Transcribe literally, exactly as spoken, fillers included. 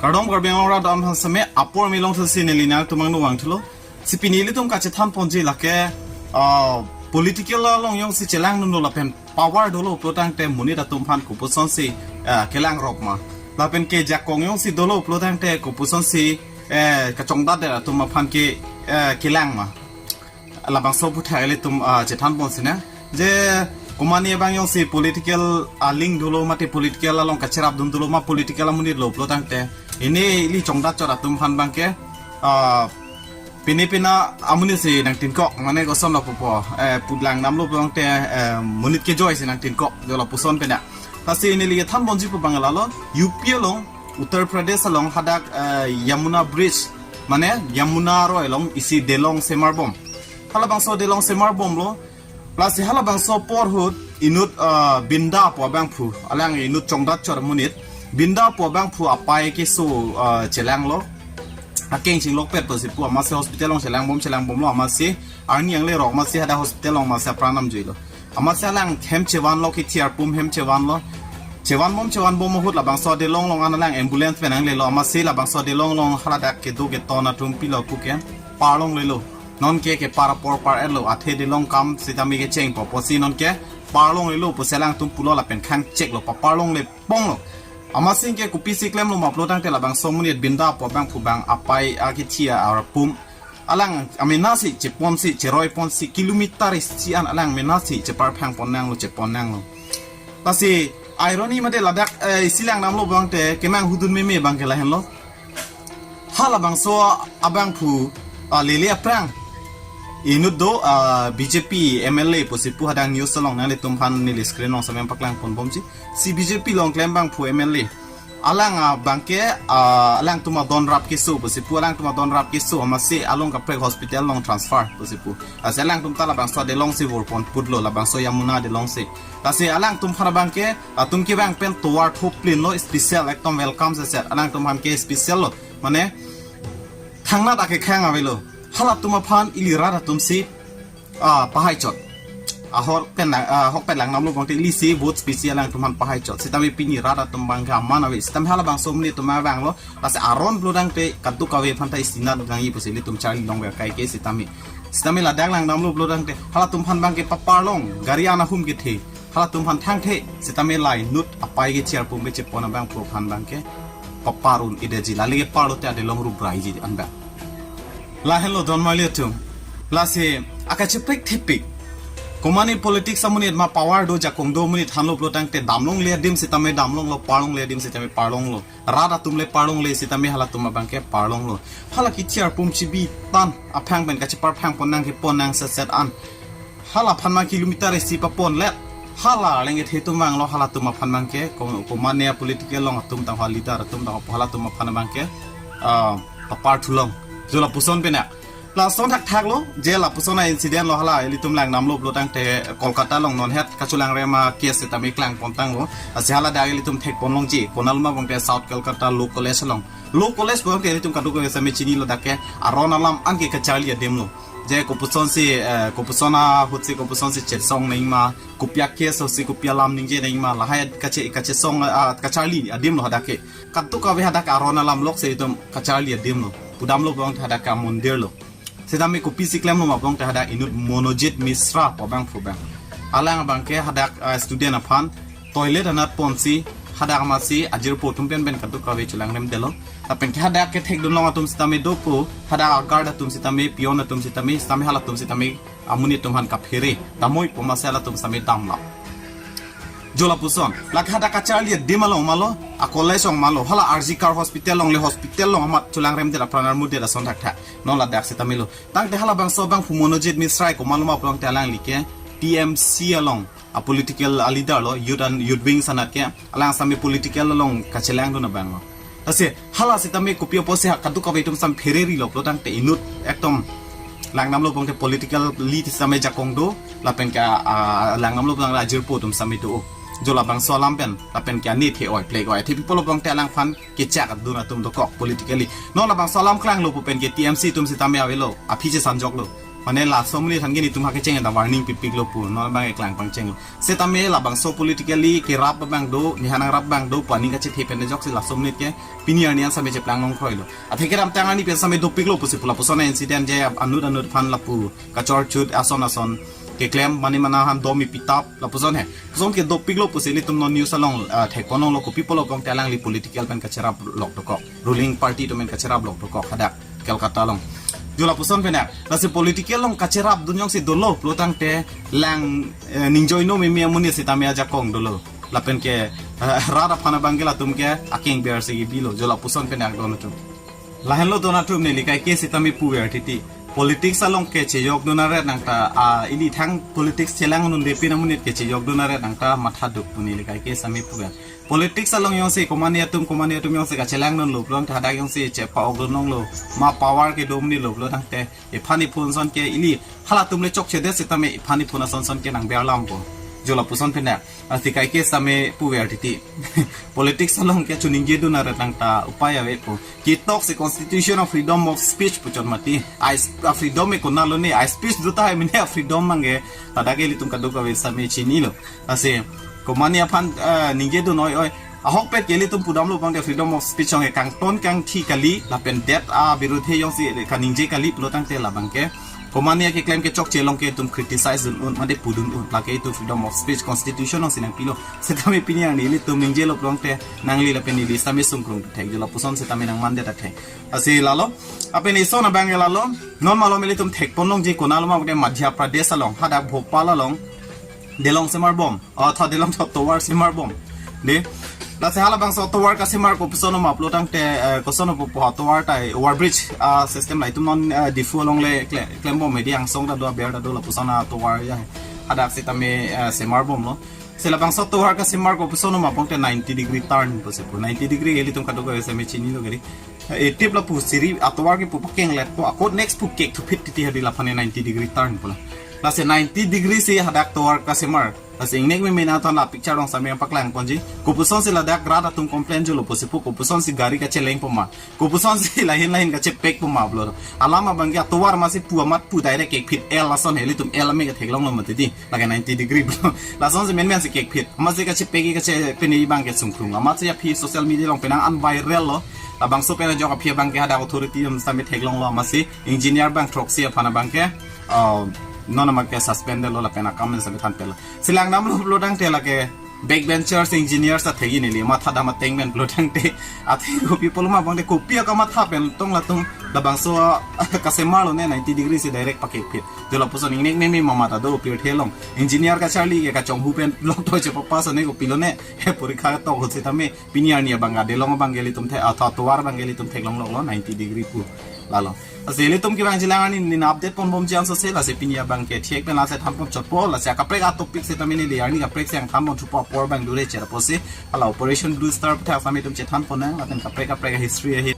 Kardom Karbi Anglong rat an aphan seme apor milong thasi neli nangtum angno vangthulo. Si pini ilitum kachethan ponji lake, ah, political along jongsi chelangdunlo lapen power dolo pulo tangte monit atum aphan kopusonsi, ah, kelangrok ma. Lapen ke jakong jongsi dolo pulo tangte kopusonsi, eh, kachongdatdet atum aphan ke, eh, kelang ma. Labangso aputhak ilitum, ah, chethan ponsinang. Je komane abang jongsi political, ah, link dolo mate political along kacherapdun dolo ma political amonit lo pulo tangte. Pini ili chongdat chot atum aphan abangke, ah, pini pina amonit si nangtinkok, mane kosonlo pupo, eh, putlang namlo pulo tangte, eh, monit kejoi si nangtinkok, jo lapuson pina. Lasi neli kethan ponji pu abang lalo, U P along, Uttar Pradesh along hadak, eh, Yamuna Bridge, mane Yamuna aroi along isi delong semarbom. Halabangso delong semarbomlo. Lasi halabangso apor ahut inut, eh, Binda pu abangphu, alang inut chongdat chot amonit. Binda pu abangphu apei keso, eh, chelanglo. Akeng chinglokpet pusi pu amatsi hospital along chelangbom chelangbomlo amatsi arni anglerok amatsi hadak hospital along amatsi apran namjuilo. Amatsi alang hem chevanlo, kithi arpum hem chevanlo. Chevanbom chevanbom ahut labangso adelong along an alang ambulance pen nanglelo amatsi labangso adelong along haladak kedo keton atum pilo puke parlonglelo. Nonke kepar apor par-etlo, athe delong akam sitame kechengpo pusi nonke parlonglelo pusi alangtum pulo lapen khangcheklo, paparlongle ponglo. Amatsi ke kopisi klemlo ma pulo tangte labangso amonit Binda pu abangphu abang apei akithi arpum alang amenasi cheponsi cheroiponsi kilometer isi an alang menasi cheparphang ponnanglo, cheponnanglo. Lasi irony mate ladak, eh, isi lang namlo abangte kemang hudun meme abangke lahenlo. Halabangso abangphu, ah, lele aphrang inut do, ah, B J P M L A pusi pu hadak news along nanglitum aphan neli screen along seme paklang ponbomji. Si B J P along klem abangphu M L A. Alang abangke, ah, alangtum adon rap keso pusi pu, alangtum adon rap keso amatsi along kaprek hospital along transfer pusi pu. Lasi alangtum ta labangso adelongsi vorpon putlo, labangso Yamuna adelongsi. Lasi alangtum aphan abangke, atum kevang pen tovar thoplinlo, special ekdom welcome seset. Alangtum aphan ke special lo. Mane thangnat akekhang avelo. Halatum aphan ili rat atumsi, ah, pahai chot. Ahok pen lang, ah, ahok pen lang namlo abangte ilisi vote special alangtum aphan pahai chot. Sitame pini rat atum abangke aman ave. Sitame halabangso amonit atum avanglo. Lasi aron pulo tangte kadokave aphan ta isinat nangji pusi ilitum charli longver kaike sitame. Sitame ladak lang namlo pulo tangte halatum aphan abangke paparlong, gari an ahum kethe. Halatum aphan thangthe, sitame la inut apei kechi arpum kechepon abangphu aphan abangke papar un-edeji, lale keparlote adelong rubraiji an abang. Lahenlo don mali atum. Lasi akacheprek thepik. Komane politics amonit ma power do, jakong do amonit thanlo pulo tangte damlongle adim sitame damlonglo, parlongle adim sitame parlonglo. Rat atum le parlongle sitame halatum abangke parlonglo. Hala kithi arpum chibi tan aphrang pen kacheparphang ponnang keponnang seset an. Hala aphan ma kilometer isi paponlet. Hala arleng kethe atum vanglo, halatum aphan abangke ko-, komane political along atum tang, ha leader atum tang, halatum aphan abangke, ah, papar thulong. Jo lapuson pena. Lason thakthaklo, je lapuson a-incident lo, hala ilitum lang namlo pulo tangte Kolkata along non het kachelangrem a-case sitame klang pontanglo. Lasi haladak ilitum thek ponlongji, konat ma abangte South Kolkata Law College along. Law College pulo tangte ilitum kadokave seme chinilo, dak ke aron alam anke kacharli adim lo. Je kopusonsi, eh, kopuson ahutsi kopusonsi chesong nangji ma, kopi a-case ahutsi kopi alam ningje nangji ma, lahai kache, kachesong, ah, kacharli adim lo hadak ke. Kadokave hadak aron alam lok si itum kacharli adim lo. Pudamlo abang hadak ke amondir lo. Sitame kopisi klemlo ma abangte hadak inut Monojit Misra pu abangphu abang. Alang abangke hadak, ah, student aphan toilet anat ponsi hadak amatsi ajirpo atum pen pen kadokave chelangremdetlo. Lapen ke hadak kethekdunlong atum sitame dopo, hadak a-guard atum sitame, peon atum sitame, sitame halatum sitame amonit atum aphan kaphere, damoi pu amatsi halatum sitame damlo. Jo lapuson, lake hadak kacharli adim along ma lo, a-college along ma lo, hala R G Kar hospital along le, hospital along amat chelangremdet, apran armudet ason thakthak. Non ladak sitame lo. Tangte halabangso abangphu Monojit Misra komatlo ma pulo tangte alangli ke T M C along a-political a-leader lo, youth and youth wings anat ke, alang sitame political along kachelangdun abang lo. Lasi hala sitame kopi apotsi ha kadokave atum sitame phererilo pulo tangte inut ekdom lang namlo abangke politically sitame jakong do, lapen ke, ah, lang namlo abang ajirpo atum sitame do. Jo labangso alam pen, lapen ke anit he oi, plek oi, the people abangte alangphan kechak adun atum dokok politically. Non labangso alam klanglo pu pen ke T M C atum sitame avelo, aphi chesanjoklo. Mane laso amonit aphan ke netum ha kecheng ta warning pipiklo pu, non abang eklang pangchenglo. Setame labangso politically kerap abang do, nehanang rap abang do, pu aning kachethe pen ajoksi laso amonit ke pini arni an same cheplang longkroilo. Athe kedamtang arni pen same dopiklo pusi pu lapuson incident je anut anut aphan lapu kachorchut ason ason keklem mane mana han domi pitap lapuson he. Puson ke dopiklo pusi ilitum non news along, ah, thekponlonglo, kopi pulo kong te alangli political pen kacherap lok dokok. Ruling party atum pen kacherap lok dokok hadak Kolkata along. Jo lapuson pen ya. Lasi political along kacherapdun jongsi dolo pulo tangte lang, eh, ningjeino meme amonit setame ajakong dolo. Lapen ke, eh, rat aphan abang ke latum ke akeng ber si bilo. Jo lapuson pen ya don atum. Lahenlo don atum, neli kaike setame puver titi. Politics along kechejokdun aret nangta, ah, ili thang politics chelangnunde pin amonit kechejokdun aret nangta mathaduk pu neli kaike setame puver. Politics along jongsi komane atum, komane atum jongsi kachelangnunlo pulo tangte hadak jongsi chepa-okdun longlo. Ma power kedo amonitlo pulo tangte ephan ephun ason ke ili halatum le chokchedet setame ephan ephun ason ason ke nangber lampo. Jo lapuson pen ya. Lasi kaike setame puver titi. Politics along ke choningjedun aret nangta upai avepo. Ketok si constitution of freedom of speech puchot mati. Ai s-, a freedom e konatlo ne, ai speech do tahai mene a freedom abang ke. Hadak ke ilitum kadokave setame chinilo. Lasi komane aphan, eh, ningjedun oi oi. Ahokpet ke ilitum pudamlo abang ke freedom of speech jong ke kangton kangthi kali, lapen det abirudhe jongsi kaningje kali pulo tangte labang ke komane akeklem kechokche along ke itum criticize dun un, mate pudun un, lake itum freedom of speech constitution alongsi nangpilo. Setame pini arni ilitum ningjelo pulo tangte nangli lapen neli setame sungkrung thek, jo lapuson setame nangmandet athek. Lasi lalo, lapen ison abang ke lalo, non malom ilitum thekponlongji konatlo ma pulote Madhya Pradesh along, hadak Bhopal along, Delong semarbom, oh, tho Delong tho tovar semarbom. De, lasi halabangso tovar kasemar kopuson ma pulo tangte, eh, koson pupo tovar tai overbridge, ah, system la itum non, eh, Diphu along le kle-, klembom, medi angsong ta do, aber ta do, lapuson atovar ya. Hadak setame, eh, semarbomlo. Lasi labangso tovar kasemar kopuson ma pulote ninety degree turn pusi pu. Ninety degree ke ilitum kadokave setame chinilo kali. Eh, tip lapu siri atovar ke pu pakeng let po, ako next pu kek thuphit titi hadi laphan ninety degree turn pulo. Lasi ninety degree si hadak tovar kasemar. Lasi ingnek meme nangthan la picture along setame paklang ponji. Kopusonsi ladak rat atum complain jolo pusi pu, kopusonsi gari kacheleng po ma, kopusonsi lahin lahin kachepek po ma pulo. Alam abang ke atovar masi pu amat pu direct kekphit el ason he, ilitum el ame ketheklonglo mati di. Lake ninety degree pulo. Lasonsi menmensi kekphit. Masi kachepek kache pini abang ke sungkrung. Amatsi aphi social media along penang an viral lo. Labangso pen ajok aphi abang ke hadak authority atum setame theklonglo, masi engineer bang throksi aphan abang ke, uh, non amat ke suspended lo lapen akam setame thanpetlo. Lasi langdamlo pulo tangte lake backbenchers, engineers athegi neli mathadam ateng pen pulo tangte. Athe kopi pulo ma pulote kopi akamatha pen tong latum labangso kasemarlo ne ninety degree si direct pakekphit. Jo lapuson ingnek meme mama ta do pirthe along. Engineer kacharli ke kachonghu pen lok to chepapass ne kopilo ne. He porikha tok ho setame pini arni abang ke Delong abang ke ilitum the, atho tovar abang ke ilitum theklongloklo ninety degree pu. Lalo. Lasi ilitum kevangji lang arni neli update ponbomji ansose, lasi pini abang ke thek pen lasi thanpon chotpo, lasi akaprek atopic setame neli arni kaprek si nangthanpon thupo apor abang dure cherapotsi. Hala Operation Blue Star pu thak setame itum chethanpon nang, lapen kaprek kaprek history ahi.